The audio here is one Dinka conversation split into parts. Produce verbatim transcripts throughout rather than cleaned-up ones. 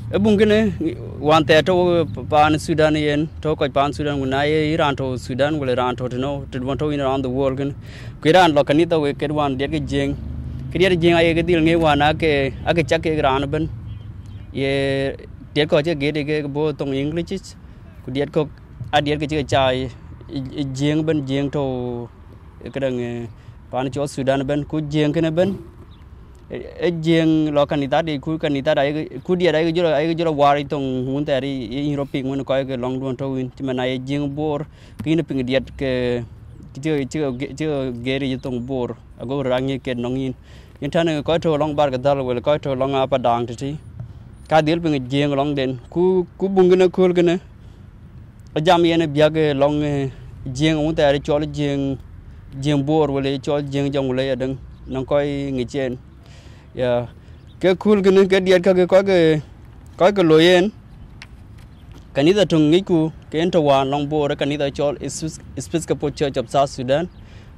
Ë buŋ kënë, wään thɛɛr tɔ̈ paan Thudan yen, tɔ̈ kɔc paan Thudan, ku na ye yï raan tɔ̈ Thudan, wala raan tɔ̈ tënou, tëduɔ̈n tɔ̈ yïn around the world kënë. Ku yï raan lɔ kanitha wek ket wään diɛt ke Jiëëŋ. Ke diɛt Jiëëŋ aye ke dhil ŋic wään ake, ake cak kek raan ëbën. Ye diɛt kɔ̈k cï ke geet ke bɔ̈ thoŋ English yic, ku diɛt kɔ̈k a diɛt ke cï ke caa ë, ë, ë Jiëëŋ ëbën, Jiëëŋ tɔ̈ ë këdäŋ, ë, paan cɔl Thudan ëbën, ku Jiëëŋ kënë ëbën, ë, ë Jiëëŋ lɔ kanitha de, ku kanitha da, ku diɛt ayeke jɔl, ayeke jɔl a waar thoŋ wun thɛɛr ë, ë yïn rɔ piŋ wën kɔc ke lɔŋduɔ̈n tɔ̈ yïn, cï man na ye Jiëëŋ Bor, ke yïn piŋ diɛt ke, cï, cï, cï geer yï thoŋ Bor, ago röt aŋic ke nɔŋ yïn. Yen tɛ̈n kɔc tɔ̈ lɔŋ Barkadhal, wala kɔc tɔ̈ lɔŋ Apadaaŋ tëtï, ka dhil piŋ Jiëëŋ lɔŋden. Ku, ku buŋ kënë kööl kënë, ajam yen ë biäk, ë, lɔŋ, ë, Jiëëŋ wun thɛɛr ë cɔl Jiëëŋ, Jiëëŋ Bor, wala ë cɔl Jiëëŋ Jɔŋlei adäŋ, nɔŋ kɔc ŋic yen. Ya. Ke kööl kënë, ke diɛt kakë kɔc ke, kɔc ke loi yen, kanitha töŋ ŋicku, ke yen tɔ̈ wään lɔŋ Bor, ë kanitha cɔl Epis-, Episcopal Church of South Sudan,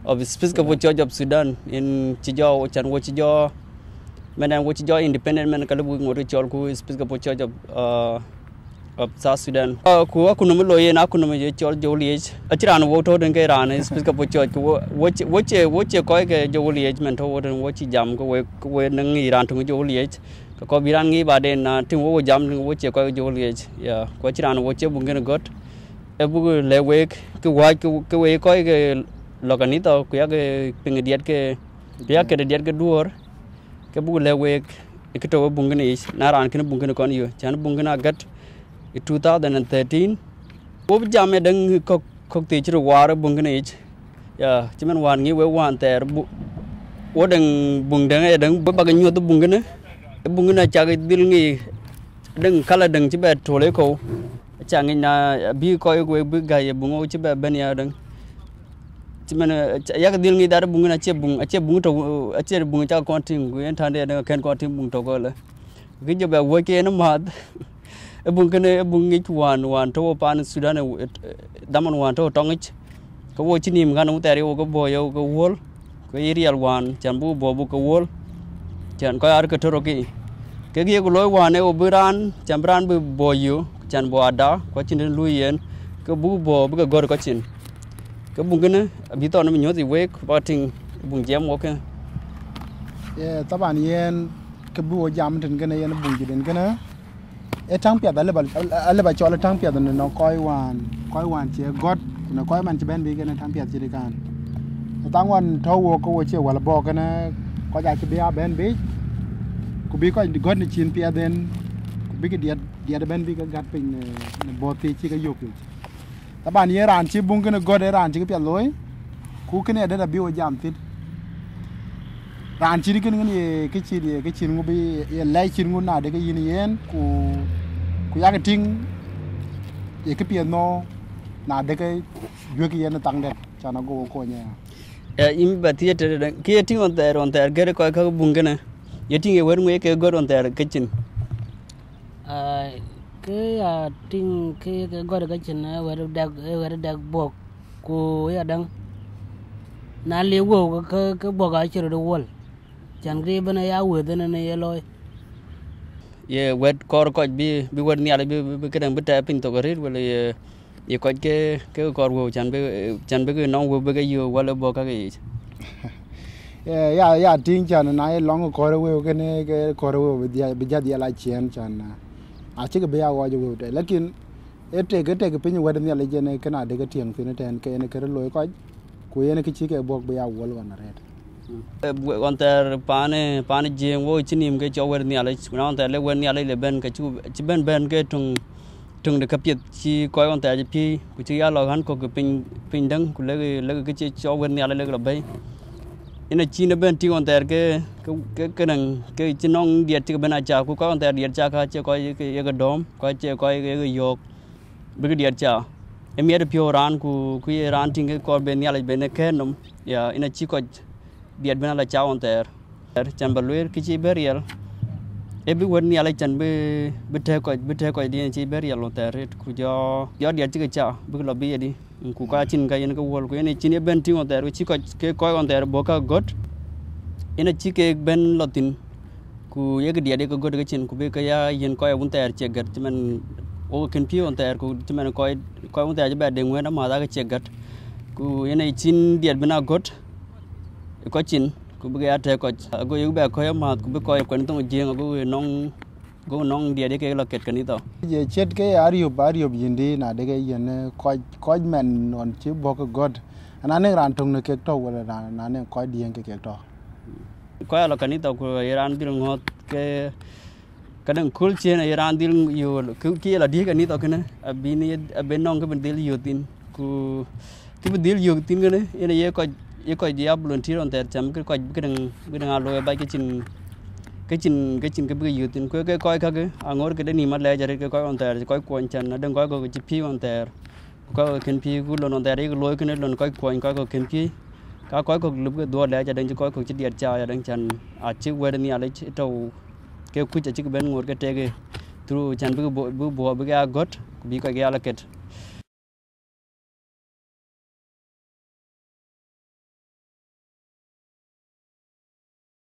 of Episcopal Church of Sudan, yen cï jɔ, cän wo cï jɔ, mɛn ɛn wo cï jɔ independent mɛn, ka lëu buk ŋot cɔl ku Episcopal Church of, uh, of South Sudan. Uh, ku akutnhom loi yen, akutnhom ye cɔl Jɔwliec. Acïn raan wo tɔ̈ tën ke raan Episcopal Church, ku wo, wo cie, wo cie, wo cie kɔc ke Jɔwliec mɛn tɔ̈ wo tën, wo cï jam ke we, ke we nɔŋ yï raan töŋ Jɔwliec. Ka kɔc bï raan ŋic baden, na tïŋ wo, wo jam tën, wo cie kɔc ke Jɔwliec. Ya, ku acïn raan wo cie buŋ kënë gɔ̈t. Ë buk lɛ̈k wek, ke wäc, ke, ke wek kɔc ke lɔ kanitha, ku yak piŋ diɛt ke, ku yak këde diɛt ke duɔ̈ɔ̈r, ke buk lɛ̈k wek, ë kë tɔ̈ ë buŋ kënë yic, na raan kënë buŋ kënë kɔn yök, cän buŋ kënë agät ë two thousand and thirteen. Wo bï jam ë däŋ kɔ̈k, kɔ̈k thii cï röt waar ë buŋ kënë yic. Ya, cï man wään ŋic wek wään thɛɛr, bu-, wo däŋ buŋ däŋ ë däŋ bï bak nyuɔ̈th ë buŋ kënë, ë buŋ kënë acak dhil ŋic, däŋ kala däŋ cï bɛ tol ë kɔ̈u, acak ŋic na bï kɔc wek bï gäi ë buŋ wo cï bɛ bɛ̈n ya däŋ. Cï man, eh, yak dhil ŋic that buŋ kënë acie buŋ, acie buŋ tɔ̈, acie buŋ cak kɔn tïŋ, ku yen tän de däŋ akën kɔn tïŋ buŋ tɔ̈ gɔlë. Kë jɔ bɛ wuɔ̈c ke yen ë mäth, ë buŋ kënë, ë buŋ ŋic wään, wään tɔ̈ wo paan Thudan, ë, ë, dhaman wään tɔ̈ tɔŋ yic, ke wo cï nïïm ɣän wun thɛɛr ye wo ke bɔ̈ ye wo ke wuɔ̈l, ke yï riɛl wään, cän buk bɔ̈ buk ke wuɔ̈l, cän kɔc arëk ke tɔ̈ röt ke. Kek ye ku looi wään ë wo bï raan, cän bï raan bï bɔ̈ yök, cän bɔ̈ ada, ku acïn tën lui yen, ke buk bɔ̈ bï ke gɔ̈t kɔc cin. Ke buŋ kënë, abï thɔn bï nyuɔ̈th ë wek, ba tïŋ buŋ jiɛɛm wok kënë. Ye, thaban yen, ke bï wo jam tën kënë yen buŋ jïden kënë. Ë täŋ piɛth alëba, alëba cɔl ë täŋ piɛth në nɔŋ kɔc wään, kɔc wään cie gɔ̈t, ku në kɔc man cï bɛ̈n biic kënë täŋ piɛth cït kan. Ë thaŋ ɣɔn tɔ̈ wok ke wo cie wäl bɔ̈ kënë, kɔc acï bï a bɛ̈n biic, ku bï kɔc gɔ̈t në cin piɛth en, ku bï ke diɛt, diɛt ëbɛ̈n bï ke gät piny në, në bɔ̈ thii cï ke yök yic. Thaban ye raan cï buŋ kënë gɔ̈t ë raan cï këpiɛth looi, ku kënë adet abï wo jam thïn. Raan cït kënë kënë ye kë cït, ye kë cït ŋu bï, ye lɛc cït ŋu na de ke yïn yen, ku, ku yak tïŋ ye këpiɛth nɔ̈ na de ke juëk yen ë thaŋ dɛ̈t, can ago wo kony aya. Eh, yïn bï bɛ thiëëc tëde, kë ye tïŋ ɣɔn thɛɛr, ɣɔn thɛɛr gɛ̈t kɔc käk buŋ kënë, ye tïŋ ye wɛ̈t ŋu ye ke gɔ̈t ɣɔn thɛɛr ke cin? Aa, kë ya tïŋ kë ye ke gɔ̈t ke cin, ee wɛ̈t dɛk, ee wɛ̈t dɛk buɔk, ku ya däŋ. Na le wëu ke, ke, ke buɔk acï röt wuɔ̈l. Can kë ëbën aya wëth en en ye looi. Ye wɛ̈t kɔɔr kɔc bï, bï wɛ̈t Nhialic bï, bï, bï këdäŋ bï tɛɛr piny thok arëët, wala ye, ye kɔc ke, ke kɔɔr wëu, can bï, can bï ke nɔŋ wëu bï ke yök, wala bɔ̈ käk yiic? Eh, ya, ya tïŋ can na ye lɔŋ kɔɔr wëu kënë, ke kɔɔr wëu bï dhia-, bï jat dhiɛl a ciɛɛn can, ah, acïkï bï ya ɣɔɔc wëu tei. Lakin, ee tek, ee tek piny wɛ̈t Nhialic en ee kënë adek ke tiɛŋ thïn ëtɛ̈ɛ̈n, ke en ee kërë looi kɔc, ku yen ee kë cï ke buɔk bï ya wuɔl ɣɔn arëët. Eh, ɣɔn thɛɛr paan, paan Jiëëŋ, wo cï nïïm ke cɔl wɛ̈t Nhialic, ku na ɣɔn thɛɛr le wɛ̈t Nhialic le bɛ̈n, ke cï, cï bɛ̈n bɛ̈n ke töŋ, töŋ de käpiɛth cï kɔc ɣɔn thɛɛr cï piëëi, ku cï ya lɔ ɣän kɔ̈k ke piny, piny däŋ, ku lek, lek kë cï cɔl wɛ̈t Nhialic lek lɔ bɛ̈i. Yen acïn ëbɛ̈n tïŋ ɣɔn thɛɛr ke, ke, ke, ke nɛŋ, ke cï nɔŋ diɛt cï ke bɛ̈n acak, ku kɔc ɣɔn thɛɛr diɛt cak ka cie kɔc ye ke, ye ke dɔ̈ɔ̈m, ku acie kɔc ye ke yɔ̈ɔ̈k. Bïk diɛt ca, ë miɛt piɔ̈u raan, ku, ku ye raan tïŋ ke kɔɔr ben Nhialic ben ë kɛ̈ɛ̈t nɔm, ya, yen acï kɔc diɛt ben ala ca ɣɔn thɛɛr. Can bä lueel kë cï bɛ̈n riɛl, ë bï wɛ̈t Nhialic can bï, bï tɛ̈k kɔc, bï tɛ̈k kɔc diɛn cï bɛ̈n riɛl ɣɔn thɛɛr arëët, ku jɔ, jɔ diɛt cï ke ca, bïk lɔ bï yedï, ku ka cïn ka yen ke wuɔl, ku yen ë cïn ye ben tïŋ ɣɔn thɛɛr, ku cï kɔc, ke kɔc ɣɔn thɛɛr bɔ̈ ka gɔ̈t, yen acï keek ben lɔ thïn. Ku yek diɛt yek göt ke cin, ku bï ke ya yen kɔc wun thɛɛr ciek gät, cïmën wok kën pïu wun thɛɛr, ku cïmën kɔc, kɔc wun thɛɛr cï bɛ deŋ wën amääth aake ciek gät. Ku yen ë cin diɛt bï na göt ë kɔc cin, ku bï ke ya tɛ̈k kɔc. Ago yek bɛ kɔc amääth, ku bï kɔc kuɛn thoŋ Jiëëŋ, ago nɔŋ, ago nɔŋ diɛt yek kek lɔ ket kanitha. Ye ciɛt ke ariöp, ariöp yïndï, na deke yen, eh, kɔc, kɔc mɛn ɣɔn cï bɔ̈ ke göt. Ana nɛŋ raan töŋ në kek tɔ̈, wala na, na nɛŋ kɔc diëŋ ke kek tɔ̈. Kɔc alɔ kanitha ku ye raan dhil ŋɔ̈th ke, ke dɛŋ köl ciëën aye raan dhil yööl, kë, kë ye lɔ diëëc kanitha kënë, abï ni, abï nɔŋ kë bï dhil yööth thïn. Ku kë bï dhil yööth thïn kënë, yen aye kɔc, ye kɔc ya volunteer ɣɔn thɛɛr cam, ke kɔc bï këdäŋ, bï këdäŋ aa looi abac ke cin, ke cin, ke cin kë bï ke yööth thïn. Ku ke kɔc kakë, aŋoot këde nïïm alɛɛc arëët ke kɔc ɣɔn thɛɛr, kɔc kuɔny can, adäŋ kɔc kɔ̈k cï pïïu ɣɔn thɛɛr. Ku kɔc kɔ̈k kën pïïu, ku lon ɣɔn thɛɛr yek looi kënë, lon kɔc kuɔny, kɔc kɔ̈k kën pïïu. Ka kɔc kɔ̈k lëu bï ke dhuɔ̈k lɛɛc, adäŋ cï kɔc kɔ̈k cï diɛt caac, adäŋ can acï wɛ̈t Nhialic tɔ̈u ke kuc acïk bɛ̈n ŋoot ke tek, through can bï ke bɔ-, bï buɔɔth bï ke ya göt, ku bï kɔc ke ya lɔ ket.